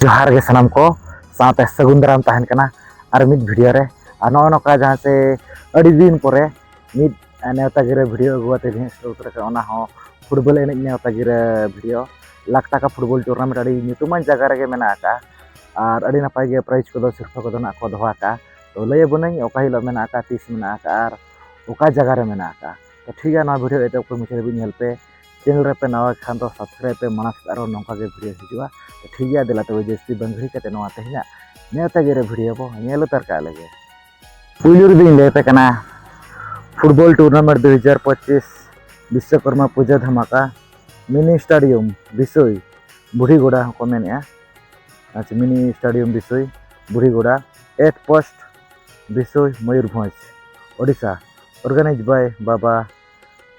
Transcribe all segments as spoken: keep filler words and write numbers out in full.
ᱡᱚᱦᱟᱨ ᱜᱮ ᱥᱟᱱᱟᱢ ᱠᱚ, ᱥᱟᱶᱛᱮ ᱥᱟᱹᱜᱩᱱ ᱫᱟᱨᱟᱢ ᱛᱟᱦᱮᱱ ᱠᱟᱱᱟ ᱟᱨ ᱢᱤᱫ ᱵᱷᱤᱰᱤᱭᱳ ᱨᱮ᱾ ᱟᱨ ᱱᱚᱜᱼᱚ ᱱᱚᱝᱠᱟ ᱡᱟᱦᱟᱸ ᱥᱮ ᱟᱹᱰᱤ ᱫᱤᱱ ᱯᱚᱨᱮ ᱢᱤᱫ ᱱᱮᱣᱛᱟ ᱜᱤᱨᱟᱹ ᱵᱷᱤᱰᱤᱭᱳ ᱟᱹᱜᱩ ᱠᱟᱛᱮ ᱞᱤᱧ ᱥᱮᱴᱮᱨ ᱩᱛᱟᱹᱨ ᱟᱠᱟᱱᱟ, ᱚᱱᱟ ᱦᱚᱸ ᱯᱷᱩᱴᱵᱚᱞ ᱮᱱᱮᱡ ᱱᱮᱣᱛᱟ ᱜᱤᱨᱟᱹ ᱵᱷᱤᱰᱤᱭᱳ᱾ ᱞᱟᱠᱷ ᱴᱟᱠᱟ ᱯᱷᱩᱴᱵᱚᱞ ᱴᱩᱨᱱᱟᱢᱮᱱᱴ ᱟᱹᱰᱤ ᱧᱩᱛᱩᱢᱟᱱ ᱡᱟᱭᱜᱟ ᱨᱮᱜᱮ ᱢᱮᱱᱟᱜ ᱟᱠᱟᱫᱼᱟ ᱟᱨ ᱟᱹᱰᱤ ᱱᱟᱯᱟᱭ ᱜᱮ ᱯᱨᱟᱭᱤᱡᱽ ᱠᱚᱫᱚ, ᱥᱤᱨᱯᱷᱟᱹ ᱠᱚᱫᱚ ᱱᱟᱜ ᱠᱚ ᱫᱚᱦᱚ ᱟᱠᱟᱫᱼᱟ᱾ ᱛᱚ ᱞᱟᱹᱭ ᱟᱵᱚᱱᱟᱹᱧ ᱚᱠᱟ ᱦᱤᱞᱳᱜ ᱢᱮᱱᱟᱜ ᱟᱠᱟᱫᱼᱟ, ᱛᱤᱥ ᱢᱮᱱᱟᱜ ᱟᱠᱟᱫᱼᱟ ᱟᱨ ᱚᱠᱟ ᱡᱟᱭᱜᱟ ᱨᱮ ᱢᱮᱱᱟᱜ ᱟᱠᱟᱫᱼᱟ᱾ ᱛᱚ ᱴᱷᱤᱠ ᱜᱮᱭᱟ, ᱱᱚᱣᱟ ᱵᱷᱤᱰᱤᱭᱳ ᱮᱛᱚᱦᱚᱵ ᱠᱷᱚᱱ ᱢᱩᱪᱟᱹᱫ ᱫᱷᱟᱹᱵᱤᱡ ᱧᱮᱞ ᱯᱮ᱾ ᱪᱮᱱᱮᱞ ᱨᱮᱯᱮ ᱱᱟᱣᱟ ᱠᱷᱟᱱ ᱫᱚ ᱥᱟᱵᱥᱠᱨᱟᱭᱤᱵ ᱯᱮ, ᱢᱟᱲᱟᱝ ᱥᱮᱫ ᱟᱨᱚ ᱱᱚᱝᱠᱟ ᱜᱮ ᱵᱷᱤᱰᱤᱭᱳ ᱦᱤᱡᱩᱜᱼᱟ᱾ ᱛᱚ ᱴᱷᱤᱠ ᱜᱮᱭᱟ, ᱫᱮᱞᱟ ᱛᱚᱵᱮ ᱡᱟᱹᱥᱛᱤ ᱵᱟᱝ ᱜᱷᱟᱹᱲᱤ ᱠᱟᱛᱮ ᱱᱚᱣᱟ ᱛᱮᱦᱮᱧᱟᱜ ᱱᱮᱣᱛᱟ ᱜᱤᱨᱟᱹ ᱵᱷᱤᱰᱤᱭᱳ ᱵᱚ ᱧᱮᱞ ᱩᱛᱟᱹᱨ ᱠᱟᱜ ᱞᱮᱜᱮ᱾ ᱯᱩᱭᱞᱩ ᱨᱮᱫᱚᱧ ᱞᱟᱹᱭ ᱟᱯᱮ ᱠᱟᱱᱟ ᱯᱷᱩᱴᱵᱚᱞ ᱴᱩᱨᱱᱟᱢᱮᱱᱴ ᱫᱩ ᱦᱟᱡᱟᱨ ᱯᱚᱸᱪᱤᱥ ᱵᱤᱥᱥᱚᱠᱚᱨᱢᱟ ᱯᱩᱡᱟᱹ ᱫᱷᱟᱢᱟᱠᱟ, ᱢᱤᱱᱤ ᱥᱴᱮᱰᱤᱭᱟᱢ ᱵᱤᱥᱳᱭ, ᱵᱩᱲᱦᱤᱜᱚᱰᱟ ᱦᱚᱸᱠᱚ ᱢᱮᱱᱮᱜᱼᱟ᱾ ᱟᱪᱪᱷᱟ, ᱢᱤᱱᱤ ᱥᱴᱮᱰᱤᱭᱟᱢ ᱵᱤᱥᱳᱭ, ᱵᱩᱲᱦᱤᱜᱚᱰᱟ, ᱮᱴ ᱯᱳᱥᱴ ᱵᱤᱥᱳᱭ, Mayurbhanj, Odisha. Organise by Baba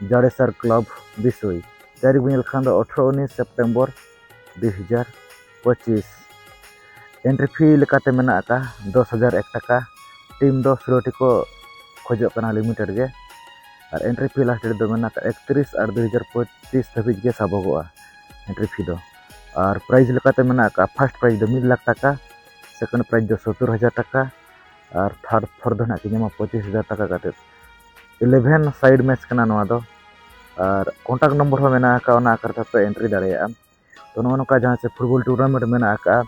Jadesar club ᱵᱤᱥᱳᱭ᱾ ᱛᱟᱹᱨᱤᱠᱷ ᱵᱚᱱ ᱧᱮᱞ ᱠᱷᱟᱱ ᱫᱚ ᱟᱴᱷᱨᱚ ᱩᱱᱤᱥ ᱥᱮᱯᱴᱮᱢᱵᱚᱨ ᱫᱩ ᱦᱟᱡᱟᱨ ᱯᱚᱸᱪᱤᱥ᱾ ᱮᱱᱴᱨᱤ ᱯᱷᱤ ᱞᱮᱠᱟᱛᱮ ᱢᱮᱱᱟᱜ ᱟᱠᱟᱫ ᱫᱚᱥ ᱦᱟᱡᱟᱨ ᱮᱠ ᱴᱟᱠᱟ᱾ ᱴᱤᱢ ᱫᱚ ᱥᱳᱞᱳ ᱴᱤ ᱠᱚ ᱠᱷᱚᱡᱚᱜ ᱠᱟᱱᱟ, ᱞᱤᱢᱤᱴᱮᱰ ᱜᱮ᱾ ᱟᱨ ᱮᱱᱴᱨᱤ ᱯᱷᱤ ᱞᱟᱥᱴ ᱰᱮᱴ ᱫᱚ ᱢᱮᱱᱟᱜ ᱟᱠᱟᱫ ᱮᱠᱛᱨᱤᱥ ᱟᱴ ᱫᱩ ᱦᱟᱡᱟᱨ ᱯᱚᱸᱪᱤᱥ ᱫᱷᱟᱹᱵᱤᱡ ᱜᱮ ᱥᱟᱵᱚᱜᱚᱜᱼᱟ ᱮᱱᱴᱨᱤ ᱯᱷᱤ ᱫᱚ᱾ ᱟᱨ ᱯᱨᱟᱭᱤᱡᱽ ᱞᱮᱠᱟᱛᱮ ᱢᱮᱱᱟᱜ ᱟᱠᱟᱫ ᱯᱷᱟᱥᱴ ᱯᱨᱟᱭᱤᱡᱽ ᱫᱚ ᱢᱤᱫ ᱞᱟᱠᱷ ᱴᱟᱠᱟ, ᱥᱮᱠᱮᱱᱰ ᱯᱨᱟᱭᱤᱡᱽ ᱫᱚ ᱥᱚᱛᱛᱚᱨ ᱦᱟᱡᱟᱨ ᱴᱟᱠᱟ, ᱟᱨ ᱛᱷᱟᱨᱰ ᱯᱷᱳᱨᱛᱷ ᱫᱚ ᱱᱟᱦᱟᱜ ᱠᱤᱱ ᱧᱟᱢᱟ ᱯᱚᱸᱪᱤᱥ ᱦᱟᱡᱟᱨ ᱴᱟᱠᱟ ᱠᱟᱛᱮᱫ᱾ ᱤᱞᱮᱵᱷᱮᱱ ᱥᱟᱭᱤᱰ ᱢᱮᱪ ᱠᱟᱱᱟ ᱱᱚᱣᱟ ᱫᱚ, ᱟᱨ ᱠᱚᱱᱴᱟᱠᱴ ᱱᱚᱢᱵᱚᱨ ᱦᱚᱸ ᱢᱮᱱᱟᱜ ᱟᱠᱟᱫ, ᱚᱱᱟ ᱟᱠᱟᱨ ᱛᱮᱯᱮ ᱮᱱᱴᱨᱤ ᱫᱟᱲᱮᱭᱟᱜᱼᱟ᱾ ᱛᱚ ᱱᱚᱜᱼᱚ ᱱᱚᱝᱠᱟ ᱡᱟᱦᱟᱸ ᱥᱮ ᱯᱷᱩᱴᱵᱚᱞ ᱴᱩᱨᱱᱟᱢᱮᱱᱴ ᱢᱮᱱᱟᱜ ᱟᱠᱟᱫᱼᱟ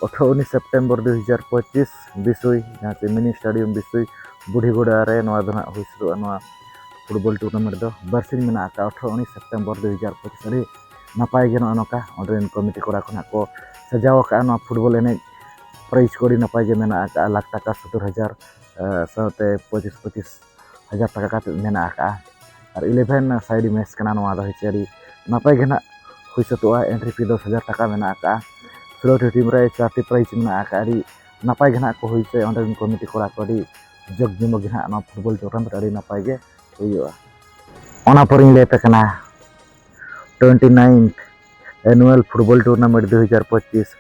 ᱟᱴᱷᱨᱚ ᱩᱱᱤᱥ ᱥᱮᱯᱴᱮᱢᱵᱚᱨ ᱫᱩ ᱦᱟᱡᱟᱨ ᱯᱚᱸᱪᱤᱥ ᱵᱤᱥᱩᱭ, ᱡᱟᱦᱟᱸ ᱥᱮ ᱢᱤᱱᱤ ᱥᱴᱮᱰᱤᱭᱟᱢ ᱵᱤᱥᱩᱭ, ᱵᱩᱰᱷᱤᱜᱚᱰᱟ ᱨᱮ ᱱᱚᱣᱟ ᱫᱚ ᱱᱟᱦᱟᱜ ᱦᱩᱭ ᱥᱟᱹᱛᱚᱜᱼᱟ᱾ ᱱᱚᱣᱟ ᱯᱷᱩᱴᱵᱚᱞ ᱴᱩᱨᱱᱟᱢᱮᱱᱴ ᱫᱚ ᱵᱟᱨᱥᱤᱧ ᱢᱮᱱᱟᱜ ᱟᱠᱟᱫᱼᱟ, ᱟᱴᱷᱨᱚ ᱩᱱᱤᱥ ᱥᱮᱯᱴᱮᱢᱵᱚᱨ ᱫᱩ ᱦᱟᱡᱟᱨ ᱯᱚᱸᱪᱤᱥ᱾ ᱟᱹᱰᱤ ᱱᱟᱯᱟᱭ ᱜᱮ ᱱᱚᱜᱼᱚ ᱱᱚᱝᱠᱟ ᱚᱸᱰᱮ ᱨᱮᱱ ᱠᱚᱢᱤᱴᱤ ᱠᱚᱲᱟ ᱠᱚ ᱱᱟᱦᱟᱜ ᱠᱚ ᱥᱟᱡᱟᱣ ᱟᱠᱟᱫᱼᱟ ᱱᱚᱣᱟ ᱯᱷᱩᱴᱵᱚᱞ ᱮᱱᱮᱡ᱾ ᱯᱨᱟᱭᱤᱡᱽ ᱠᱚ ᱟᱹᱰᱤ ᱱᱟᱯᱟᱭ ᱜᱮ ᱢᱮᱱᱟᱜ ᱟᱠᱟᱫᱼᱟ, ᱞᱟᱠᱷ ᱴᱟᱠᱟ, ᱥᱚᱛᱛᱚᱨ ᱦᱟᱡᱟᱨ, ᱥᱟᱶᱛᱮ ᱯᱚᱸᱪᱤᱥ ᱯᱚᱸᱪᱤᱥ ᱦᱟᱡᱟᱨ ᱴᱟᱠᱟ ᱠᱟᱛᱮᱫ ᱢᱮᱱᱟᱜ ᱟᱠᱟᱫᱼᱟ᱾ ᱟᱨ ᱤᱞᱮᱵᱷᱮᱱ ᱥᱟᱭᱤᱰ ᱢᱮᱪ ᱠᱟᱱᱟ ᱱᱚᱣᱟ ᱫᱚ, ᱦᱚᱭᱪᱮ ᱟᱹᱰᱤ ᱱᱟᱯᱟᱭ ᱜᱮ ᱱᱟᱦᱟᱜ ᱦᱩᱭ ᱥᱟᱹᱛᱚᱜᱼᱟ᱾ ᱮᱱᱴᱨᱤ ᱯᱷᱤ ᱫᱚᱥ ᱦᱟᱡᱟᱨ ᱴᱟᱠᱟ ᱢᱮᱱᱟᱜ ᱟᱠᱟᱫᱼᱟ᱾ ᱥᱳᱞᱳᱴᱤ ᱴᱤᱢ ᱨᱮ ᱪᱟᱨᱴᱤ ᱯᱨᱟᱭᱤᱡᱽ ᱢᱮᱱᱟᱜ ᱟᱠᱟᱫᱼᱟ᱾ ᱟᱹᱰᱤ ᱱᱟᱯᱟᱭ ᱜᱮ ᱱᱟᱦᱟᱜ ᱠᱚ ᱦᱩᱭ ᱦᱚᱪᱚᱭᱟ ᱚᱸᱰᱮ ᱨᱮᱱ ᱠᱚᱢᱤᱴᱤ ᱠᱚᱲᱟ ᱠᱚ, ᱟᱹᱰᱤ ᱡᱟᱠ ᱡᱚᱢᱚᱠ ᱜᱮ ᱱᱟᱦᱟᱜ ᱱᱚᱣᱟ ᱯᱷᱩᱴᱵᱚᱞ ᱴᱩᱨᱱᱟᱢᱮᱱᱴ ᱟᱹᱰᱤ ᱱᱟᱯᱟᱭ ᱜᱮ ᱦᱩᱭᱩᱜᱼᱟ᱾ ᱚᱱᱟ ᱯᱚᱨᱮᱧ ᱞᱟᱹᱭ ᱟᱯᱮ ᱠᱟᱱᱟ twenty ninth annual football tournament ᱫᱩ ᱦᱟᱡᱟᱨ ᱯᱚᱸᱪᱤᱥ,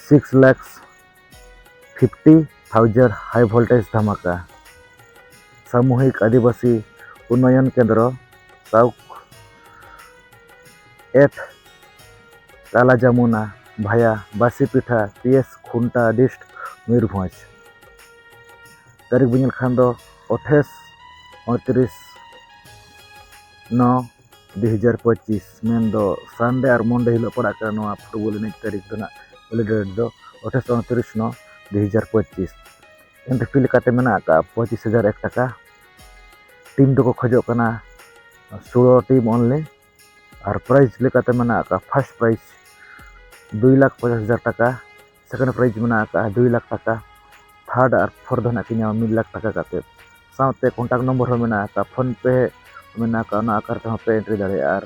ᱥᱤᱠᱥ ᱞᱟᱠᱷ ᱯᱷᱤᱯᱴᱤ ᱛᱷᱟᱣᱡᱮᱱᱰ ᱦᱟᱭ ᱵᱷᱳᱞᱴᱮᱡᱽ ᱫᱷᱟᱢᱟᱠᱟ᱾ ᱥᱟᱢᱩᱦᱤᱠ ᱟᱹᱫᱤᱵᱟᱹᱥᱤ ᱩᱱᱱᱚᱭᱚᱱ ᱠᱮᱱᱫᱨᱚ, ᱥᱟᱣᱩᱠ ᱮᱴ ᱠᱟᱞᱟ ᱡᱟᱢᱩᱱᱟ ᱵᱷᱟᱭᱟ ᱵᱟᱥᱤᱯᱤᱴᱷᱟ, ᱯᱤ ᱮᱥ ᱠᱷᱩᱱᱴᱟ, ᱰᱤᱥᱴ ᱢᱚᱭᱩᱨᱵᱷᱚᱸᱡᱽ᱾ ᱛᱟᱹᱨᱤᱠᱷ ᱵᱚᱱ ᱧᱮᱞ ᱠᱷᱟᱱ ᱫᱚ ᱟᱴᱷᱟᱥ, ᱩᱱᱛᱨᱤᱥ ᱱᱚ ᱫᱩ ᱦᱟᱡᱟᱨ ᱯᱚᱸᱪᱤᱥ, ᱢᱮᱱᱫᱚ ᱥᱟᱱᱰᱮ ᱟᱨ ᱢᱚᱱᱰᱮ ᱦᱤᱞᱳᱜ ᱯᱟᱲᱟᱜ ᱠᱟᱱᱟ ᱱᱚᱣᱟ ᱯᱷᱩᱴᱵᱚᱞ ᱮᱱᱮᱡ ᱛᱟᱹᱨᱤᱠᱷ ᱫᱚ ᱱᱟᱜ, ᱦᱚᱞᱤᱰᱮ ᱰᱮᱴ ᱫᱚ ᱟᱴᱷᱟᱥ ᱩᱱᱛᱨᱤᱥ ᱱᱚ ᱫᱩ ᱦᱟᱡᱟᱨ ᱯᱚᱸᱪᱤᱥ᱾ ᱮᱱᱴᱨᱤ ᱯᱷᱤ ᱞᱮᱠᱟᱛᱮ ᱢᱮᱱᱟᱜ ᱟᱠᱟᱫᱼᱟ ᱯᱚᱸᱪᱤᱥ ᱦᱟᱡᱟᱨ ᱮᱠ ᱴᱟᱠᱟ᱾ ᱴᱤᱢ ᱫᱚᱠᱚ ᱠᱷᱚᱡᱚᱜ ᱠᱟᱱᱟ ᱥᱳᱞᱳ ᱴᱤᱢ ᱚᱱᱞᱤ᱾ ᱟᱨ ᱯᱨᱟᱭᱤᱡᱽ ᱞᱮᱠᱟᱛᱮ ᱢᱮᱱᱟᱜ ᱟᱠᱟᱫᱼᱟ ᱯᱷᱟᱥᱴ ᱯᱨᱟᱭᱤᱡᱽ ᱫᱩᱭ ᱞᱟᱠᱷ ᱯᱚᱧᱪᱟᱥ ᱦᱟᱡᱟᱨ ᱴᱟᱠᱟ, ᱥᱮᱠᱮᱱᱰ ᱯᱨᱟᱭᱤᱡᱽ ᱢᱮᱱᱟᱜ ᱟᱠᱟᱫᱼᱟ ᱫᱩᱭ ᱞᱟᱠᱷ ᱴᱟᱠᱟ, ᱛᱷᱟᱨᱰ ᱟᱨ ᱯᱷᱳᱨᱛᱷ ᱫᱚ ᱱᱟᱜ ᱠᱤᱱ ᱧᱟᱢᱟ ᱢᱤᱫ ᱞᱟᱠᱷ ᱴᱟᱠᱟ ᱠᱟᱛᱮᱫ᱾ ᱥᱟᱶᱛᱮ ᱠᱚᱱᱴᱟᱠᱴ ᱱᱚᱢᱵᱚᱨ ᱦᱚᱸ ᱢᱮᱱᱟᱜ ᱟᱠᱟᱫᱼᱟ, ᱯᱷᱳᱱ ᱯᱮ ᱢᱮᱱᱟᱜ ᱟᱠᱟᱫᱼᱟ, ᱚᱱᱟ ᱟᱠᱟᱨ ᱛᱮᱦᱚᱸ ᱯᱮ ᱮᱱᱴᱨᱤ ᱫᱟᱲᱮᱭᱟᱜᱼᱟ᱾ ᱟᱨ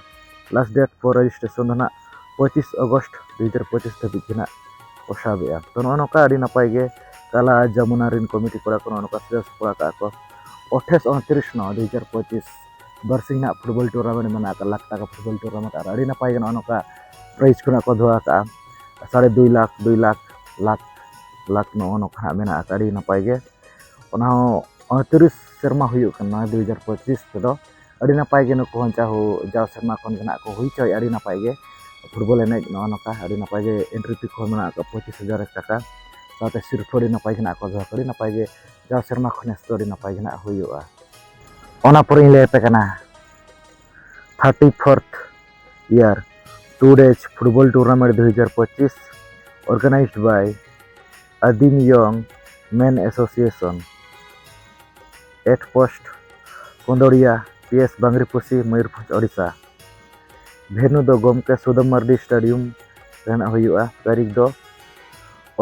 ᱞᱟᱥᱴ ᱰᱮᱴ ᱯᱷᱚᱨ ᱨᱮᱡᱤᱥᱴᱨᱮᱥᱚᱱ ᱫᱚ ᱱᱟᱜ ᱯᱚᱸᱪᱤᱥ ᱚᱜᱚᱥᱴ ᱫᱩ ᱦᱟᱡᱟᱨ ᱯᱚᱸᱪᱤᱥ ᱫᱷᱟᱹᱵᱤᱡ ᱜᱮ ᱱᱟᱜ ᱠᱚ ᱥᱟᱵᱮᱜᱼᱟ᱾ ᱛᱚ, ᱱᱚᱜᱼᱚ ᱱᱚᱝᱠᱟ ᱟᱹᱰᱤ ᱱᱟᱯᱟᱭ ᱜᱮ ᱠᱟᱞᱟ ᱡᱟᱢᱩᱱᱟ ᱨᱮᱱ ᱠᱚᱢᱤᱴᱤ ᱠᱚᱲᱟ ᱠᱚ ᱱᱚᱜᱼᱚ ᱱᱚᱝᱠᱟ ᱥᱟᱡᱟᱣ ᱥᱟᱯᱲᱟᱣ ᱠᱟᱜᱼᱟ ᱠᱚ᱾ ᱟᱴᱷᱟᱥ ᱩᱱᱛᱨᱤᱥ ᱱᱚ ᱫᱩ ᱦᱟᱡᱟᱨ ᱯᱚᱸᱪᱤᱥ ᱵᱟᱨᱥᱤᱧ ᱱᱟᱜ ᱯᱷᱩᱴᱵᱚᱞ ᱴᱩᱨᱱᱟᱢᱮᱱᱴ ᱢᱮᱱᱟᱜ ᱟᱠᱟᱫ, ᱞᱟᱠᱷ ᱴᱟᱠᱟ ᱯᱷᱩᱴᱵᱚᱞ ᱴᱩᱨᱱᱟᱢᱮᱱᱴ᱾ ᱟᱨ ᱟᱹᱰᱤ ᱱᱟᱯᱟᱭ ᱜᱮ ᱱᱚᱜᱼᱚ ᱱᱚᱝᱠᱟ ᱯᱨᱟᱭᱤᱡᱽ ᱠᱚ ᱱᱟᱜ ᱠᱚ ᱫᱚᱦᱚ ᱟᱠᱟᱫᱼᱟ, ᱥᱟᱲᱮ ᱫᱩᱭ ᱞᱟᱠᱷ, ᱫᱩᱭ ᱞᱟᱠᱷ, ᱞᱟᱠᱷ, ᱞᱟᱠᱷ ᱱᱚᱜᱼᱚ ᱱᱚᱝᱠᱟ ᱱᱟᱜ ᱢᱮᱱᱟᱜ ᱟᱠᱟᱫ, ᱟᱹᱰᱤ ᱱᱟᱯᱟᱭ ᱜᱮ᱾ ᱚᱱᱟ ᱦᱚᱸ ᱩᱱᱛᱨᱤᱥ ᱥᱮᱨᱢᱟ ᱦᱩᱭᱩᱜ ᱠᱟᱱᱟ ᱫᱩ ᱦᱟᱡᱟᱨ ᱯᱚᱸᱪᱤᱥ ᱛᱮᱫᱚ᱾ ᱟᱹᱰᱤ ᱱᱟᱯᱟᱭ ᱜᱮ ᱱᱩᱠᱩ ᱦᱚᱸ ᱡᱟᱣ, ᱡᱟᱣ ᱥᱮᱨᱢᱟ ᱠᱷᱚᱱ ᱜᱮ ᱱᱟᱜ ᱠᱚ ᱦᱩᱭ ᱦᱚᱪᱚᱭᱮᱫᱼᱟ, ᱟᱹᱰᱤ ᱱᱟᱯᱟᱭ ᱜᱮ ᱯᱷᱩᱴᱵᱚᱞ ᱮᱱᱮᱡ ᱱᱚᱜᱼᱚ ᱱᱚᱝᱠᱟ ᱟᱹᱰᱤ ᱱᱟᱯᱟᱭ ᱜᱮ ᱮᱱᱴᱨᱤ ᱯᱷᱤ ᱠᱚᱦᱚᱸ ᱢᱮᱱᱟᱜ ᱟᱠᱟᱫ ᱯᱚᱸᱪᱤᱥ ᱦᱟᱡᱟᱨ ᱴᱟᱠᱟ᱾ ᱥᱟᱶᱛᱮ ᱥᱤᱨᱯᱷᱟᱹ ᱟᱹᱰᱤ ᱱᱟᱯᱟᱭ ᱜᱮ ᱱᱟᱜ ᱠᱚ ᱫᱚᱦᱚ ᱠᱟᱜᱼᱟ, ᱟᱹᱰᱤ ᱱᱟᱯᱟᱭ ᱜᱮ ᱡᱟᱣ ᱥᱮᱨᱢᱟ ᱠᱷᱚᱱ ᱱᱮᱥ ᱫᱚ ᱟᱹᱰᱤ ᱱᱟᱯᱟᱭ ᱜᱮ ᱱᱟᱜ ᱦᱩᱭᱩᱜᱼᱟ᱾ ᱚᱱᱟ ᱯᱚᱨᱮᱧ ᱞᱟᱹᱭ ᱟᱯᱮ ᱠᱟᱱᱟ thirty fourth year two day football tournament ᱫᱩ ᱦᱟᱡᱟᱨ ᱯᱚᱸᱪᱤᱥ, organized by Adim young men association, at post Kondoria, P S Bangriposi, Mayurbhanj, Odisha. ᱵᱷᱮᱱᱩ ᱫᱚ ᱜᱚᱢᱠᱮ ᱥᱩᱫᱟᱢ ᱢᱟᱨᱰᱤ ᱥᱴᱮᱰᱤᱭᱟᱢ ᱨᱮ ᱱᱟᱜ ᱦᱩᱭᱩᱜᱼᱟ᱾ ᱛᱟᱹᱨᱤᱠᱷ ᱫᱚ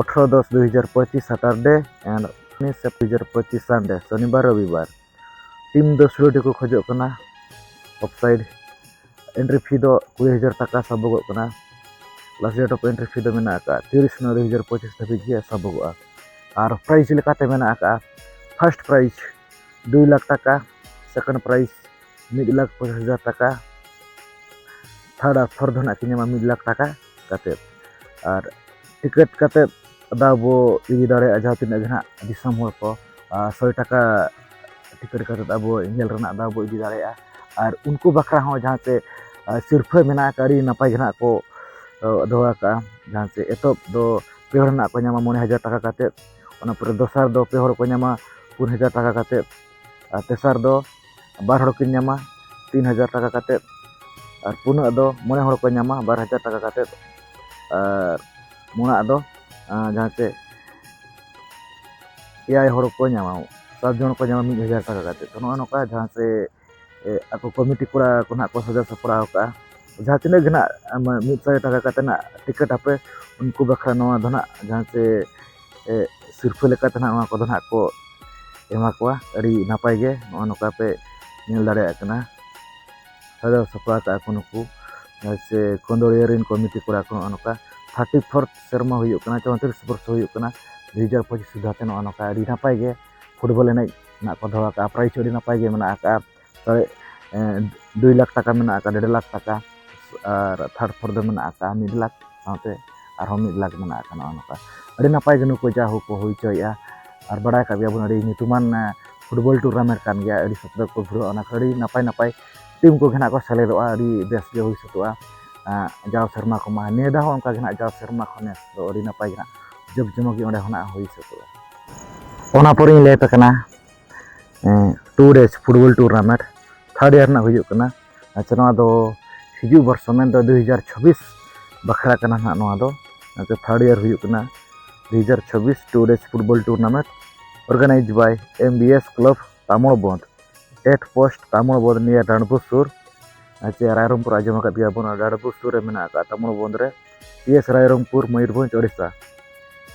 ᱟᱴᱷᱨᱚ ᱫᱚᱥ ᱫᱩ ᱦᱟᱡᱟᱨ ᱯᱚᱸᱪᱤᱥ ᱥᱟᱴᱟᱨᱰᱮ and ᱩᱱᱤᱥ ᱥᱮᱯᱴᱮᱢᱵᱚᱨ ᱫᱩ ᱦᱟᱡᱟᱨ ᱯᱚᱸᱪᱤᱥ ᱥᱟᱱᱰᱮ, ᱥᱚᱱᱤᱵᱟᱨ ᱨᱚᱵᱤᱵᱟᱨ᱾ ᱴᱤᱢ ᱫᱚ ᱥᱳᱞᱳ ᱴᱤ ᱠᱚ ᱠᱷᱚᱡᱚᱜ ᱠᱟᱱᱟ᱾ ᱚᱯᱷᱥᱟᱭᱤᱰ ᱮᱱᱴᱨᱤ ᱯᱷᱤ ᱫᱚ ᱠᱩᱲᱤ ᱦᱟᱡᱟᱨ ᱴᱟᱠᱟ ᱥᱟᱵᱚᱜᱚᱜ ᱠᱟᱱᱟ᱾ Last date of entry fee ᱫᱚ ᱢᱮᱱᱟᱜ ᱟᱠᱟᱫᱼᱟ ᱛᱤᱨᱤᱥ ᱱᱚᱭ ᱫᱩ ᱦᱟᱡᱟᱨ ᱯᱚᱸᱪᱤᱥ ᱫᱷᱟᱹᱵᱤᱡ ᱜᱮ ᱥᱟᱵᱚᱜᱚᱜᱼᱟ᱾ ᱟᱨ ᱯᱨᱟᱭᱤᱡᱽ ᱞᱮᱠᱟᱛᱮ ᱢᱮᱱᱟᱜ ᱟᱠᱟᱫᱼᱟ ᱯᱷᱟᱥᱴ ᱯᱨᱟᱭᱤᱡᱽ ᱫᱩᱭ ᱞᱟᱠᱷ ᱴᱟᱠᱟ, ᱥᱮᱠᱮᱱᱰ ᱯᱨᱟᱭᱤᱡᱽ ᱢᱤᱫ ᱞᱟᱠᱷ ᱯᱚᱸᱪᱤᱥ ᱦᱟᱡᱟᱨ ᱴᱟᱠᱟ, ᱛᱷᱟᱨᱰ ᱟᱨ ᱯᱷᱳᱨᱛᱷ ᱫᱚ ᱱᱟᱜ ᱠᱤᱱ ᱧᱟᱢᱟ ᱢᱤᱫ ᱞᱟᱠᱷ ᱴᱟᱠᱟ ᱠᱟᱛᱮᱫ᱾ ᱟᱨ ᱴᱤᱠᱤᱴ ᱠᱟᱛᱮᱫ ᱫᱟᱣ ᱵᱚ ᱤᱫᱤ ᱫᱟᱲᱮᱭᱟᱜᱼᱟ, ᱡᱟᱦᱟᱸ ᱛᱤᱱᱟᱹᱜ ᱜᱮ ᱱᱟᱜ ᱫᱤᱥᱚᱢ ᱦᱚᱲ ᱠᱚ, ᱟᱨ ᱥᱚᱭ ᱴᱟᱠᱟ ᱴᱤᱠᱤᱴ ᱠᱟᱛᱮᱫ ᱟᱵᱚ ᱧᱮᱞ ᱨᱮᱱᱟᱜ ᱫᱟᱣ ᱵᱚ ᱤᱫᱤ ᱫᱟᱲᱮᱭᱟᱜᱼᱟ᱾ ᱟᱨ ᱩᱱᱠᱩ ᱵᱟᱠᱷᱨᱟ ᱦᱚᱸ ᱡᱟᱦᱟᱸ ᱪᱮ, ᱟᱨ ᱥᱤᱨᱯᱷᱟᱹ ᱢᱮᱱᱟᱜ ᱟᱠᱟᱫ, ᱟᱹᱰᱤ ᱱᱟᱯᱟᱭ ᱜᱮ ᱱᱟᱜ ᱠᱚ ᱫᱚᱦᱚ ᱟᱠᱟᱫᱼᱟ, ᱡᱟᱦᱟᱸ ᱪᱮ ᱮᱛᱚᱦᱚᱵ ᱫᱚ ᱯᱮ ᱦᱚᱲ ᱨᱮᱱᱟᱜ ᱠᱚ ᱧᱟᱢᱟ ᱢᱚᱬᱮ ᱦᱟᱡᱟᱨ ᱴᱟᱠᱟ ᱠᱟᱛᱮᱫ, ᱚᱱᱟ ᱯᱚᱨᱮ ᱫᱚᱥᱟᱨ ᱫᱚ ᱯᱮ ᱦᱚᱲ ᱠᱚ ᱧᱟᱢᱟ ᱯᱩᱱ ᱦᱟᱡᱟᱨ ᱴᱟᱠᱟ ᱠᱟᱛᱮᱫ, ᱟᱨ ᱛᱮᱥᱟᱨ ᱫᱚ ᱵᱟᱨ ᱦᱚᱲ ᱠᱤᱱ ᱧᱟᱢᱟ ᱛᱤᱱ ᱦᱟᱡᱟᱨ ᱴᱟᱠᱟ ᱠᱟᱛᱮᱫ, ᱟᱨ ᱯᱩᱱᱟᱹᱜ ᱫᱚ ᱢᱚᱬᱮ ᱦᱚᱲ ᱠᱚ ᱧᱟᱢᱟ ᱵᱟᱨ ᱦᱟᱡᱟᱨ ᱴᱟᱠᱟ ᱠᱟᱛᱮᱫ, ᱟᱨ ᱢᱚᱬᱟᱜ ᱫᱚ ᱟᱸ, ᱡᱟᱦᱟᱸ ᱪᱮ ᱮᱭᱟᱭ ᱦᱚᱲ ᱠᱚ ᱧᱟᱢᱟ, ᱥᱟᱛ ᱡᱚᱱ ᱠᱚ ᱧᱟᱢᱟ ᱢᱤᱫ ᱦᱟᱡᱟᱨ ᱴᱟᱠᱟ ᱠᱟᱛᱮᱫ᱾ ᱛᱚ, ᱱᱚᱜᱼᱚ ᱱᱚᱝᱠᱟ ᱡᱟᱦᱟᱸ ᱪᱮ ᱮ, ᱟᱠᱚ ᱠᱚᱢᱤᱴᱤ ᱠᱚᱲᱟ ᱠᱚ ᱱᱟᱦᱟᱜ ᱠᱚ ᱥᱟᱡᱟᱣ ᱥᱟᱯᱲᱟᱣ ᱟᱠᱟᱫᱼᱟ᱾ ᱡᱟᱦᱟᱸ ᱛᱤᱱᱟᱹᱜ ᱜᱮ ᱱᱟᱦᱟᱜ, ᱟᱢ, ᱢᱤᱫ ᱥᱟᱭ ᱴᱟᱠᱟ ᱠᱟᱛᱮ ᱱᱟᱦᱟᱜ ᱴᱤᱠᱤᱴ ᱟᱯᱮ, ᱩᱱᱠᱩ ᱵᱟᱠᱷᱨᱟ ᱱᱚᱣᱟ ᱫᱚ ᱱᱟᱦᱟᱜ ᱡᱟᱦᱟᱸ ᱪᱮ, ᱮ, ᱥᱤᱨᱯᱷᱟᱹ ᱞᱮᱠᱟᱛᱮ ᱱᱟᱦᱟᱜ ᱱᱚᱣᱟ ᱠᱚᱫᱚ ᱱᱟᱦᱟᱜ ᱠᱚ ᱮᱢᱟ ᱠᱚᱣᱟ᱾ ᱟᱹᱰᱤ ᱱᱟᱯᱟᱭ ᱜᱮ ᱱᱚᱜᱼᱚ ᱱᱚᱝᱠᱟ ᱯᱮ ᱧᱮᱞ ᱫᱟᱲᱮᱭᱟᱜ ᱠᱟᱱᱟ᱾ ᱥᱟᱡᱟᱣ ᱥᱟᱯᱲᱟᱣ ᱠᱟᱜᱼᱟ ᱠᱚ ᱱᱩᱠᱩ, ᱡᱟᱦᱟᱸ ᱪᱮ ᱠᱚᱸᱫᱚᱲᱤᱭᱟᱹ ᱨᱮᱱ ᱠᱚᱢᱤᱴᱤ ᱠᱚᱲᱟ ᱠᱚ ᱱᱚᱜᱼᱚ ᱱᱚᱝᱠᱟ᱾ ᱛᱷᱟᱨᱴᱤ ᱯᱷᱳᱨᱛᱷ ᱥᱮᱨᱢᱟ ᱦᱩᱭᱩᱜ ᱠᱟᱱᱟ, ᱪᱳᱭᱛᱨᱤᱥ ᱵᱚᱨᱥᱚ ᱦᱩᱭᱩᱜ ᱠᱟᱱᱟ, ᱫᱩ ᱦᱟᱡᱟᱨ ᱯᱚᱸᱪᱤᱥ ᱥᱩᱫᱷᱟᱹ ᱛᱮ ᱱᱚᱜᱼᱚ ᱱᱚᱝᱠᱟ ᱟᱹᱰᱤ ᱱᱟᱯᱟᱭ ᱜᱮ ᱯᱷᱩᱴᱵᱚᱞ ᱮᱱᱮᱡ ᱨᱮᱱᱟᱜ ᱠᱚ ᱫᱚᱦᱚ ᱟᱠᱟᱫᱼᱟ᱾ ᱯᱨᱟᱭᱤᱡᱽ ᱦᱚᱸ ᱟᱹᱰᱤ ᱱᱟᱯᱟᱭ ᱜᱮ ᱢᱮᱱᱟᱜ ᱟᱠᱟᱫᱼᱟ᱾ ᱥᱟᱲᱮ, ᱮ, ᱫᱩᱭ ᱞᱟᱠᱷ ᱴᱟᱠᱟ ᱢᱮᱱᱟᱜ ᱟᱠᱟᱫᱼᱟ, ᱰᱮᱲ ᱞᱟᱠᱷ ᱴᱟᱠᱟ, ᱟᱨ ᱛᱷᱟᱨᱰ ᱯᱷᱳᱨ ᱫᱚ ᱢᱮᱱᱟᱜ ᱟᱠᱟᱫᱼᱟ ᱢᱤᱫ ᱞᱟᱠᱷ, ᱥᱟᱶᱛᱮ ᱟᱨᱦᱚᱸ ᱢᱤᱫ ᱞᱟᱠᱷ ᱢᱮᱱᱟᱜ ᱟᱠᱟᱫᱼᱟ᱾ ᱱᱚᱜᱼᱚ ᱱᱚᱝᱠᱟ ᱟᱹᱰᱤ ᱱᱟᱯᱟᱭ ᱜᱮ ᱱᱩᱠᱩ ᱡᱟ ᱦᱳ ᱠᱚ ᱦᱩᱭ ᱦᱚᱪᱚᱭᱮᱫᱼᱟ᱾ ᱟᱨ ᱵᱟᱲᱟᱭ ᱠᱟᱜ ᱜᱮᱭᱟᱵᱚᱱ ᱟᱹᱰᱤ ᱧᱩᱛᱩᱢᱟᱱ, ᱮ, ᱯᱷᱩᱴᱵᱚᱞ ᱴᱩᱨᱱᱟᱢᱮᱱᱴ ᱠᱟᱱ ᱜᱮᱭᱟ, ᱟᱹᱰᱤ ᱥᱚᱠᱛᱚ ᱠᱚ ᱵᱷᱤᱲᱚᱜᱼᱟ, ᱚᱱᱟ ᱠᱷᱟᱹᱛᱤᱨ ᱟᱹᱰᱤ ᱱᱟᱯᱟᱭ ᱱᱟᱯᱟᱭ ᱴᱤᱢ ᱠᱚᱜᱮ ᱱᱟᱜ ᱠᱚ ᱥᱮᱞᱮᱫᱚᱜᱼᱟ, ᱟᱹᱰᱤ ᱵᱮᱥ ᱜᱮ ᱦᱩᱭ ᱥᱟᱹᱛᱚᱜᱼᱟ᱾ ᱮ, ᱡᱟᱣ ᱥᱮᱨᱢᱟ ᱠᱚᱢᱟ ᱱᱤᱭᱟᱹ ᱫᱷᱟᱣ ᱦᱚᱸ ᱚᱱᱠᱟ ᱜᱮ ᱱᱟᱜ ᱡᱟᱣ ᱥᱮᱨᱢᱟ ᱠᱷᱚᱱ ᱱᱮᱥ ᱫᱚ ᱟᱹᱰᱤ ᱱᱟᱯᱟᱭ ᱜᱮ ᱱᱟᱜ ᱡᱚᱜᱽ ᱡᱚᱢᱚᱠ ᱜᱮ ᱚᱸᱰᱮ ᱦᱚᱸ ᱱᱟᱜ ᱦᱩᱭ ᱥᱟᱹᱛᱚᱜᱼᱟ᱾ ᱚᱱᱟ ᱯᱚᱨᱮᱧ ᱞᱟᱹᱭ ᱟᱯᱮ ᱠᱟᱱᱟ, ᱮ, two day football tournament third year ᱨᱮᱱᱟᱜ ᱦᱩᱭᱩᱜ ᱠᱟᱱᱟ᱾ ᱟᱪᱪᱷᱟ, ᱱᱚᱣᱟ ᱫᱚ ᱦᱤᱡᱩᱜ ᱵᱚᱨᱥᱚ ᱢᱮᱱᱫᱚ ᱫᱩ ᱦᱟᱡᱟᱨ ᱪᱷᱟᱵᱵᱤᱥ ᱵᱟᱠᱷᱨᱟ ᱠᱟᱱᱟ ᱱᱟᱜ ᱱᱚᱣᱟ ᱫᱚ᱾ ᱟᱪᱪᱷᱟ, ᱛᱷᱟᱨᱰ ᱤᱭᱟᱨ ᱦᱩᱭᱩᱜ ᱠᱟᱱᱟ ᱫᱩ ᱦᱟᱡᱟᱨ ᱪᱷᱟᱵᱵᱤᱥ two day football tournament organized by M B S Club Tamarbandh, at post Tamarbandh ᱱᱤᱭᱟᱹ ᱰᱟᱸᱰᱵᱳᱥ ᱥᱩᱨ᱾ ᱟᱪᱪᱷᱟ, ᱨᱟᱭᱨᱚᱝᱯᱩᱨ ᱟᱸᱡᱚᱢ ᱟᱠᱟᱫ ᱜᱮᱭᱟ ᱵᱚᱱ, ᱰᱟᱸᱰᱵᱳᱥ ᱥᱩᱨ ᱨᱮ ᱢᱮᱱᱟᱜ ᱟᱠᱟᱫ ᱛᱟᱢᱚᱲᱵᱚᱸᱫᱷ ᱨᱮ, ᱯᱤ ᱮᱥ ᱨᱟᱭᱨᱚᱝᱯᱩᱨ, ᱢᱚᱭᱩᱨᱵᱷᱚᱸᱡᱽ, ᱳᱰᱤᱥᱟ᱾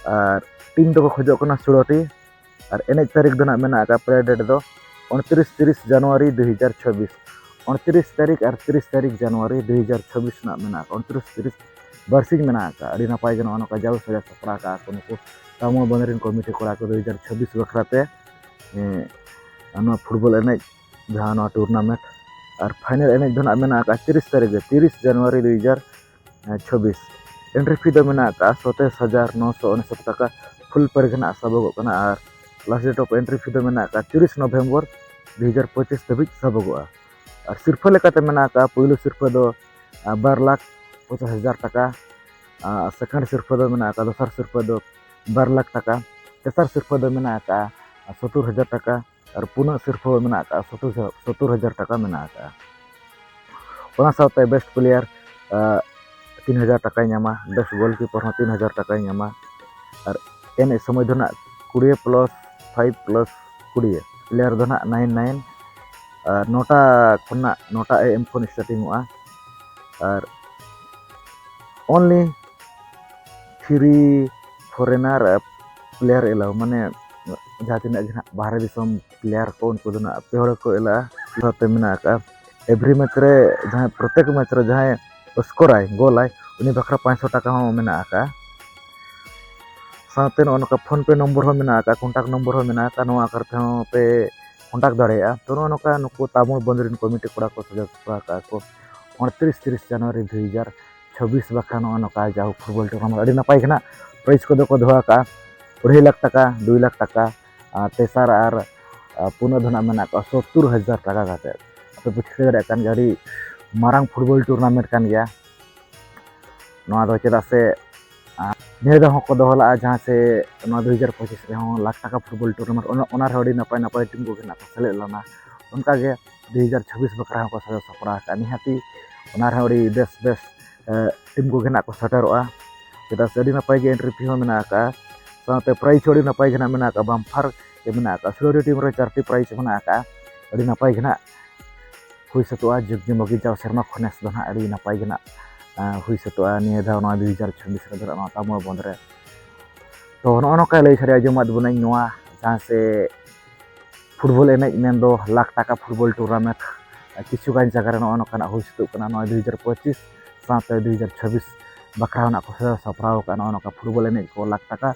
ᱟᱨ ᱴᱤᱢ ᱫᱚᱠᱚ ᱠᱷᱚᱡᱚᱜ ᱠᱟᱱᱟ ᱥᱳᱞᱳ ᱴᱤ, ᱟᱨ ᱮᱱᱮᱡ ᱛᱟᱹᱨᱤᱠᱷ ᱫᱚ ᱱᱟᱜ ᱢᱮᱱᱟᱜ ᱟᱠᱟᱫ, ᱯᱞᱮ ᱰᱮᱴ ᱫᱚ ᱩᱱᱛᱨᱤᱥ ᱛᱤᱨᱤᱥ ᱡᱟᱱᱩᱣᱟᱨᱤ ᱫᱩ ᱦᱟᱡᱟᱨ ᱪᱷᱟᱵᱵᱤᱥ᱾ ᱩᱱᱛᱨᱤᱥ ᱛᱟᱹᱨᱤᱠᱷ ᱟᱨ ᱛᱤᱨᱤᱥ ᱛᱟᱹᱨᱤᱠᱷ ᱡᱟᱱᱩᱣᱟᱨᱤ ᱫᱩ ᱦᱟᱡᱟᱨ ᱪᱷᱟᱵᱵᱤᱥ ᱨᱮᱱᱟᱜ ᱢᱮᱱᱟᱜ ᱟᱠᱟᱫ, ᱩᱱᱛᱨᱤᱥ ᱛᱤᱨᱤᱥ ᱵᱟᱨᱥᱤᱧ ᱢᱮᱱᱟᱜ ᱟᱠᱟᱫ᱾ ᱟᱹᱰᱤ ᱱᱟᱯᱟᱭ ᱜᱮ ᱱᱚᱜᱼᱚ ᱱᱚᱝᱠᱟ ᱡᱟᱣ ᱥᱟᱡᱟᱣ ᱥᱟᱯᱲᱟᱣ ᱟᱠᱟᱫ ᱠᱚ ᱱᱩᱠᱩ ᱛᱟᱢᱚᱲᱵᱚᱸᱫᱷ ᱨᱮᱱ ᱠᱚᱢᱤᱴᱤ ᱠᱚᱲᱟ ᱠᱚ ᱫᱩ ᱦᱟᱡᱟᱨ ᱪᱷᱟᱵᱵᱤᱥ ᱵᱟᱠᱷᱨᱟ ᱛᱮ, ᱮᱸ, ᱱᱚᱣᱟ ᱯᱷᱩᱴᱵᱚᱞ ᱮᱱᱮᱡ, ᱡᱟᱦᱟᱸ ᱱᱚᱣᱟ ᱴᱩᱨᱱᱟᱢᱮᱱᱴ᱾ ᱟᱨ ᱯᱷᱟᱭᱱᱮᱞ ᱮᱱᱮᱡ ᱫᱚ ᱱᱟᱜ ᱢᱮᱱᱟᱜ ᱟᱠᱟᱫ ᱛᱤᱨᱤᱥ ᱛᱟᱹᱨᱤᱠᱷ ᱨᱮ, ᱛᱤᱨᱤᱥ ᱡᱟᱱᱩᱣᱟᱨᱤ ᱫᱩ ᱦᱟᱡᱟᱨ ᱪᱷᱟᱵᱵᱤᱥ᱾ ᱮᱱᱴᱨᱤ ᱯᱷᱤ ᱫᱚ ᱢᱮᱱᱟᱜ ᱟᱠᱟᱫ ᱥᱚᱛᱟᱭᱤᱥ ᱦᱟᱡᱟᱨ ᱱᱚᱥᱚ ᱩᱱᱤᱥᱚᱴᱤ ᱴᱟᱠᱟ, ᱯᱷᱩᱞ ᱯᱮᱨᱮᱡᱽ ᱱᱟᱜ ᱥᱟᱵᱚᱜᱚᱜ ᱠᱟᱱᱟ᱾ ᱟᱨ last date of entry fee ᱫᱚ ᱢᱮᱱᱟᱜ ᱟᱠᱟᱫ ᱛᱤᱨᱤᱥ ᱱᱚᱵᱷᱮᱢᱵᱚᱨ ᱫᱩ ᱦᱟᱡᱟᱨ ᱯᱚᱸᱪᱤᱥ ᱫᱷᱟᱹᱵᱤᱡ ᱥᱟᱵᱚᱜᱚᱜᱼᱟ᱾ ᱟᱨ ᱥᱤᱨᱯᱷᱟᱹ ᱞᱮᱠᱟᱛᱮ ᱢᱮᱱᱟᱜ ᱟᱠᱟᱫ ᱯᱩᱭᱞᱩ ᱥᱤᱨᱯᱷᱟᱹ ᱫᱚ, ᱟ, ᱵᱟᱨ ᱞᱟᱠᱷ, ᱯᱚᱧᱪᱟᱥ ᱦᱟᱡᱟᱨ ᱴᱟᱠᱟ᱾ ᱥᱮᱠᱮᱱᱰ ᱥᱤᱨᱯᱟᱹ ᱫᱚ ᱢᱮᱱᱟᱜ ᱟᱠᱟᱫ, ᱫᱚᱥᱟᱨ ᱥᱤᱨᱯᱟᱹ ᱫᱚ ᱵᱟᱨ ᱞᱟᱠᱷ ᱴᱟᱠᱟ᱾ ᱛᱮᱥᱟᱨ ᱥᱤᱨᱯᱟᱹ ᱫᱚ ᱢᱮᱱᱟᱜ ᱟᱠᱟᱫ ᱥᱚᱛᱛᱚᱨ ᱦᱟᱡᱟᱨ ᱴᱟᱠᱟ᱾ ᱟᱨ ᱯᱩᱱᱟᱹᱜ ᱥᱤᱨᱯᱟᱹ ᱢᱮᱱᱟᱜ ᱟᱠᱟᱫ ᱥᱚᱛᱛᱚᱨ ᱦᱟᱡᱟᱨ ᱴᱟᱠᱟ ᱢᱮᱱᱟᱜ ᱟᱠᱟᱫᱼᱟ᱾ ᱚᱱᱟ ᱥᱟᱶᱛᱮ ᱵᱮᱥᱴ ᱯᱞᱮᱭᱟᱨ ᱛᱤᱱ ᱦᱟᱡᱟᱨ ᱴᱟᱠᱟᱭ ᱧᱟᱢᱟ, ᱵᱮᱥᱴ ᱜᱳᱞᱠᱤᱯᱟᱨ ᱦᱚᱸ ᱛᱤᱱ ᱦᱟᱡᱟᱨ ᱴᱟᱠᱟᱭ ᱧᱟᱢᱟ᱾ ᱟᱨ ᱮᱱᱮᱡ ᱥᱚᱢᱚᱭ ᱫᱚ ᱱᱟᱜ ᱠᱩᱲᱤ ᱯᱞᱟᱥ ᱯᱷᱟᱭᱤᱵᱷ ᱯᱞᱟᱥ ᱠᱩᱲᱤ, ᱯᱞᱮᱭᱟᱨ ᱫᱚ ᱱᱟᱜ ᱱᱟᱭᱤᱱ ᱱᱟᱭᱤᱱ᱾ ᱟᱨ ᱱᱚᱴᱟ ᱠᱷᱚᱱᱟᱜ, ᱱᱚᱴᱟ ᱮ ᱮᱢ ᱠᱷᱚᱱ ᱥᱴᱟᱨᱴᱤᱝᱚᱜᱼᱟ᱾ ᱟᱨ ᱚᱱᱞᱤ ᱯᱷᱨᱤ ᱯᱷᱚᱨᱮᱱᱟᱨ ᱯᱞᱮᱭᱟᱨ ᱮᱞᱟᱣ, ᱢᱟᱱᱮ ᱡᱟᱦᱟᱸ ᱛᱤᱱᱟᱹᱜ ᱜᱮ ᱱᱟᱜ ᱵᱟᱦᱨᱮ ᱫᱤᱥᱚᱢ ᱯᱞᱮᱭᱟᱨ ᱠᱚ, ᱩᱱᱠᱩ ᱫᱚ ᱱᱟᱜ ᱯᱮ ᱦᱚᱲ ᱠᱚ ᱮᱞᱟᱜᱼᱟ᱾ ᱥᱟᱶᱛᱮ ᱢᱮᱱᱟᱜ ᱟᱠᱟᱫᱼᱟ ᱮᱵᱷᱨᱤ ᱢᱮᱪ ᱨᱮ ᱡᱟᱦᱟᱸᱭ, ᱯᱨᱚᱛᱮᱠ ᱢᱮᱪ ᱨᱮ ᱡᱟᱦᱟᱸᱭ ᱥᱠᱳᱨᱟᱭ, ᱜᱳᱞᱟᱭ, ᱩᱱᱤ ᱵᱟᱠᱷᱨᱟ ᱯᱟᱸᱪᱥᱚ ᱴᱟᱠᱟ ᱦᱚᱸ ᱢᱮᱱᱟᱜ ᱟᱠᱟᱫᱼᱟ᱾ ᱥᱟᱶᱛᱮ ᱱᱚᱜᱼᱚ ᱱᱚᱝᱠᱟ PhonePe ᱱᱚᱢᱵᱚᱨ ᱦᱚᱸ ᱢᱮᱱᱟᱜ ᱟᱠᱟᱫᱼᱟ, ᱠᱚᱱᱴᱟᱠᱴ ᱱᱚᱢᱵᱚᱨ ᱦᱚᱸ ᱢᱮᱱᱟᱜ ᱟᱠᱟᱫᱼᱟ, ᱱᱚᱣᱟ ᱟᱠᱟᱨ ᱛᱮᱦᱚᱸ ᱯᱮ ᱠᱚᱱᱴᱟᱠᱴ ᱫᱟᱲᱮᱭᱟᱜᱼᱟ᱾ ᱛᱚ ᱱᱚᱜᱼᱚ ᱱᱚᱝᱠᱟ ᱱᱩᱠᱩ ᱛᱟᱢᱩᱞ ᱵᱚᱱᱫᱽ ᱨᱮᱱ ᱠᱚᱢᱤᱴᱤ ᱠᱚᱲᱟ ᱠᱚ ᱥᱟᱡᱟᱣ ᱥᱟᱯᱲᱟᱣ ᱟᱠᱟᱫᱼᱟ ᱠᱚ ᱩᱱᱛᱨᱤᱥ ᱛᱤᱨᱤᱥ ᱡᱟᱱᱩᱣᱟᱨᱤ ᱫᱩ ᱦᱟᱡᱟᱨ ᱪᱷᱟᱵᱵᱤᱥ ᱵᱟᱠᱷᱨᱟ ᱱᱚᱜᱼᱚ ᱱᱚᱝᱠᱟ ᱡᱟᱦᱳᱠ ᱯᱷᱩᱴᱵᱚᱞ ᱴᱩᱨᱱᱟᱢᱮᱱᱴ ᱟᱹᱰᱤ ᱱᱟᱯᱟᱭ ᱜᱮ ᱱᱟᱜ ᱯᱨᱟᱭᱤᱡᱽ ᱠᱚᱫᱚ ᱠᱚ ᱫᱚᱦᱚ ᱟᱠᱟᱫᱼᱟ᱾ ᱟᱹᱲᱟᱹᱭ ᱞᱟᱠᱷ ᱴᱟᱠᱟ, ᱫᱩᱭ ᱞᱟᱠᱷ ᱴᱟᱠᱟ, ᱟᱨ ᱛᱮᱥᱟᱨ ᱟᱨ, ᱟᱨ ᱯᱩᱱᱟᱹᱜ ᱫᱚ ᱱᱟᱜ ᱢᱮᱱᱟᱜ ᱠᱚᱣᱟ ᱥᱚᱛᱛᱚᱨ ᱦᱟᱡᱟᱨ ᱴᱟᱠᱟ ᱠᱟᱛᱮ᱾ ᱟᱯᱮ ᱯᱮ ᱴᱷᱤᱠᱟᱹ ᱫᱟᱲᱮᱭᱟᱜ ᱠᱟᱱ ᱜᱮᱭᱟ, ᱟᱹᱰᱤ ᱢᱟᱨᱟᱝ ᱯᱷᱩᱴᱵᱚᱞ ᱴᱩᱨᱱᱟᱢᱮᱱᱴ ᱠᱟᱱ ᱜᱮᱭᱟ ᱱᱚᱣᱟ ᱫᱚ᱾ ᱪᱮᱫᱟᱜ ᱥᱮ, ᱟᱨ ᱱᱤᱭᱟᱹ ᱫᱷᱟᱣ ᱦᱚᱸᱠᱚ ᱫᱚᱦᱚ ᱞᱟᱜᱼᱟ, ᱡᱟᱦᱟᱸ ᱥᱮ ᱱᱚᱣᱟ ᱫᱩ ᱦᱟᱡᱟᱨ ᱯᱚᱸᱪᱤᱥ ᱨᱮᱦᱚᱸ ᱞᱟᱠᱷ ᱴᱟᱠᱟ ᱯᱷᱩᱴᱵᱚᱞ ᱴᱩᱨᱱᱟᱢᱮᱱᱴ, ᱚᱱᱟ, ᱚᱱᱟ ᱨᱮᱦᱚᱸ ᱟᱹᱰᱤ ᱱᱟᱯᱟᱭ ᱱᱟᱯᱟᱭ ᱴᱤᱢ ᱠᱚᱜᱮ ᱱᱟᱜ ᱠᱚ ᱥᱮᱞᱮᱫ ᱞᱮᱱᱟ᱾ ᱚᱱᱠᱟᱜᱮ ᱫᱩ ᱦᱟᱡᱟᱨ ᱪᱷᱟᱵᱵᱤᱥ ᱵᱟᱠᱷᱨᱟ ᱦᱚᱸᱠᱚ ᱥᱟᱡᱟᱣ ᱥᱟᱯᱲᱟᱣ ᱟᱠᱟᱫᱼᱟ᱾ ᱱᱤᱦᱟᱹᱛᱤ ᱚᱱᱟ ᱨᱮᱦᱚᱸ ᱟᱹᱰᱤ ᱵᱮᱥ ᱵᱮᱥ, ᱮ, ᱴᱤᱢ ᱠᱚᱜᱮ ᱱᱟᱜ ᱠᱚ ᱥᱮᱴᱮᱨᱚᱜᱼᱟ᱾ ᱪᱮᱫᱟᱜ ᱥᱮ ᱟᱹᱰᱤ ᱱᱟᱯᱟᱭ ᱜᱮ ᱮᱱᱴᱨᱤ ᱯᱷᱤ ᱦᱚᱸ ᱢᱮᱱᱟᱜ ᱟᱠᱟᱫᱼᱟ, ᱥᱟᱶᱛᱮ ᱯᱨᱟᱭᱤᱡᱽ ᱦᱚᱸ ᱟᱹᱰᱤ ᱱᱟᱯᱟᱭ ᱜᱮ ᱱᱟᱜ ᱢᱮᱱᱟᱜ ᱟᱠᱟᱫᱼᱟ, ᱵᱟᱢᱯᱷᱟᱨ ᱜᱮ ᱢᱮᱱᱟᱜ ᱟᱠᱟᱫᱼᱟ᱾ ᱥᱩᱲᱟᱹᱰᱤ ᱴᱤᱢ ᱨᱮ ᱪᱟᱨᱴᱤ ᱯᱨᱟᱭᱤᱡᱽ ᱢᱮᱱᱟᱜ ᱟᱠᱟᱫᱼᱟ, ᱟᱹᱰᱤ ᱱᱟᱯᱟᱭ ᱜᱮ ᱱᱟᱜ ᱦᱩᱭ ᱥᱟᱹᱛᱚᱜᱼᱟ᱾ ᱡᱩᱜᱽ ᱡᱩᱢᱟᱹᱜᱤ ᱡᱟᱣ ᱥᱮᱨᱢᱟ ᱠᱷᱚᱱ ᱱᱮᱥ ᱫᱚ ᱱᱟᱜ ᱟᱹᱰᱤ ᱱᱟᱯᱟᱭ ᱜᱮ ᱱᱟᱜ, ᱮ, ᱦᱩᱭ ᱥᱟᱹᱛᱚᱜᱼᱟ ᱱᱤᱭᱟᱹ ᱫᱷᱟᱣ ᱱᱚᱣᱟ ᱫᱩ ᱦᱟᱡᱟᱨ ᱪᱷᱟᱵᱵᱤᱥ ᱨᱮᱫᱚ ᱱᱟᱜ ᱱᱚᱣᱟ ᱛᱟᱢᱩᱞ ᱵᱚᱱᱫᱽ ᱨᱮ᱾ ᱛᱚ ᱱᱚᱜᱼᱚ ᱱᱚᱝᱠᱟ ᱞᱟᱹᱭ ᱥᱟᱰᱮ ᱟᱸᱡᱚᱢᱟᱫ ᱵᱚᱱᱟᱹᱧ ᱱᱚᱣᱟ ᱡᱟᱦᱟᱸ ᱥᱮ ᱯᱷᱩᱴᱵᱚᱞ ᱮᱱᱮᱡ ᱢᱮᱱᱫᱚ ᱞᱟᱠᱷ ᱴᱟᱠᱟ ᱯᱷᱩᱴᱵᱚᱞ ᱴᱩᱨᱱᱟᱢᱮᱱᱴ ᱠᱤᱪᱷᱩ ᱜᱟᱱ ᱡᱟᱭᱜᱟ ᱨᱮ ᱱᱚᱜᱼᱚ ᱱᱚᱝᱠᱟᱱᱟᱜ ᱦᱩᱭ ᱥᱟᱹᱛᱚᱜ ᱠᱟᱱᱟ᱾ ᱱᱚᱜᱼᱚᱭ ᱫᱩ ᱦᱟᱡᱟᱨ ᱯᱚᱸᱪᱤᱥ ᱥᱟᱶᱛᱮ ᱫᱩ ᱦᱟᱡᱟᱨ ᱪᱷᱟᱵᱵᱤᱥ ᱵᱟᱠᱷᱨᱟ ᱦᱚᱸ ᱱᱟᱜ ᱠᱚ ᱥᱟᱡᱟᱣ ᱥᱟᱯᱲᱟᱣ ᱟᱠᱟᱫᱼᱟ᱾ ᱱᱚᱜᱼᱚ ᱱᱚᱝᱠᱟ ᱯᱷᱩᱴᱵᱚᱞ ᱮᱱᱮᱡ ᱠᱚ ᱞᱟᱠᱷ ᱴᱟᱠᱟ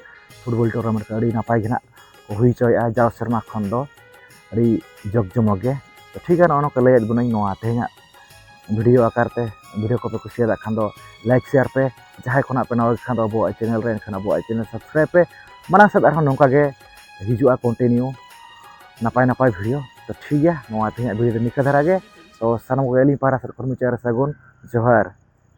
ᱯᱷᱩᱴᱵᱚᱞ ᱴᱩᱨᱱᱟᱢᱮᱱᱴ ᱠᱚ ᱟᱹᱰᱤ ᱱᱟᱯᱟᱭ ᱜᱮ ᱱᱟᱜ ᱠᱚ ᱦᱩᱭ ᱦᱚᱪᱚᱭᱮᱫᱼᱟ, ᱡᱟᱣ ᱥᱮᱨᱢᱟ ᱠᱷᱚᱱ ᱫᱚ ᱟᱹᱰᱤ ᱡᱚᱠ ᱡᱚᱢᱚᱠ ᱜᱮ᱾ ᱛᱚ ᱴᱷᱤᱠ ᱜᱮᱭᱟ, ᱱᱚᱜᱼᱚ ᱱᱚᱝᱠᱟ ᱞᱟᱹᱭᱟᱫ ᱵᱚᱱᱟᱹᱧ ᱱᱚᱣᱟ ᱛᱮᱦᱮᱧᱟᱜ ᱵᱷᱤᱰᱤᱭᱳ ᱟᱠᱟᱨ ᱛᱮ᱾ ᱵᱷᱤᱰᱤᱭᱳ ᱠᱚᱯᱮ ᱠᱩᱥᱤᱭᱟᱫᱟᱜ ᱠᱷᱟᱱ ᱫᱚ ᱞᱟᱭᱤᱠ ᱥᱮᱭᱟᱨ ᱯᱮ, ᱡᱟᱦᱟᱸᱭ ᱠᱷᱚᱱᱟᱜ ᱯᱮ ᱱᱟᱣᱟ ᱜᱮ ᱠᱷᱟᱱ ᱫᱚ ᱟᱵᱚᱣᱟᱜ ᱪᱮᱱᱮᱞ ᱨᱮ, ᱮᱱᱠᱷᱟᱱ ᱟᱵᱚᱣᱟᱜ ᱪᱮᱱᱮᱞ ᱥᱟᱵᱥᱠᱨᱟᱭᱤᱵ ᱯᱮ᱾ ᱢᱟᱲᱟᱝ ᱥᱮᱫ ᱟᱨᱦᱚᱸ ᱱᱚᱝᱠᱟ ᱜᱮ ᱦᱤᱡᱩᱜᱼᱟ ᱠᱚᱱᱴᱤᱱᱤᱭᱩ ᱱᱟᱯᱟᱭ ᱱᱟᱯᱟᱭ ᱵᱷᱤᱰᱤᱭᱳ᱾ ᱛᱚ ᱴᱷᱤᱠ ᱜᱮᱭᱟ, ᱱᱚᱣᱟ ᱛᱮᱦᱮᱧᱟᱜ ᱵᱷᱤᱰᱤᱭᱳ ᱫᱚ ᱱᱤᱝᱠᱟᱹ ᱫᱷᱟᱨᱟ ᱜᱮ᱾ ᱛᱚ ᱥᱟᱱᱟᱢ ᱠᱚᱜᱮ ᱟᱹᱞᱤᱧ ᱯᱟᱦᱴᱟ ᱥᱮᱫ ᱠᱷᱚᱱ ᱢᱩᱪᱟᱹᱫ ᱨᱮ ᱥᱟᱹᱜᱩᱱ ᱡᱚᱦᱟᱨ᱾